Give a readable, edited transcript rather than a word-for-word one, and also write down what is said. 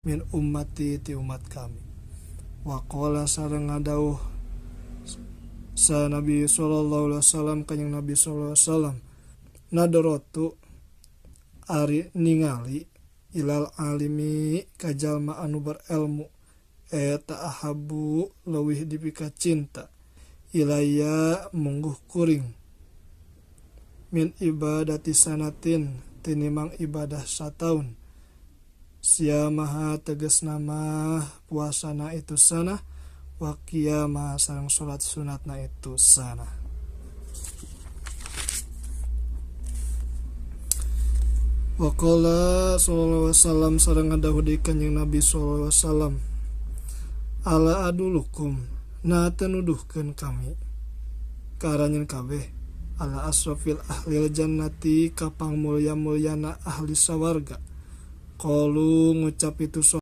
Min ummati ti umat kami. Wa qala sareng ngadawuh sa Nabi sallallahu alaihi wasallam kanjing Nabi sallallahu alaihi wasallam nadaratu ari ningali ilal alimi ka jalma anu berilmu eta ahabu leuwih dipika cinta ilaya mungguh kuring min ibadati sanatin tinimang ibadah sataun siamaha tegas nama puasana itu sana wa qiyama sareng salat sunatna itu sana. Wa qala sallallahu alaihi wasallam sareng ngadawuh deui kanjeng Nabi sallallahu alaihi wasallam ala adulukum na teu nuduhkeun kami ka aranjeun kabeh ala asrafil ahlil jannati ka pangmulya-mulyana ahli sawarga. Qalu ngucap itu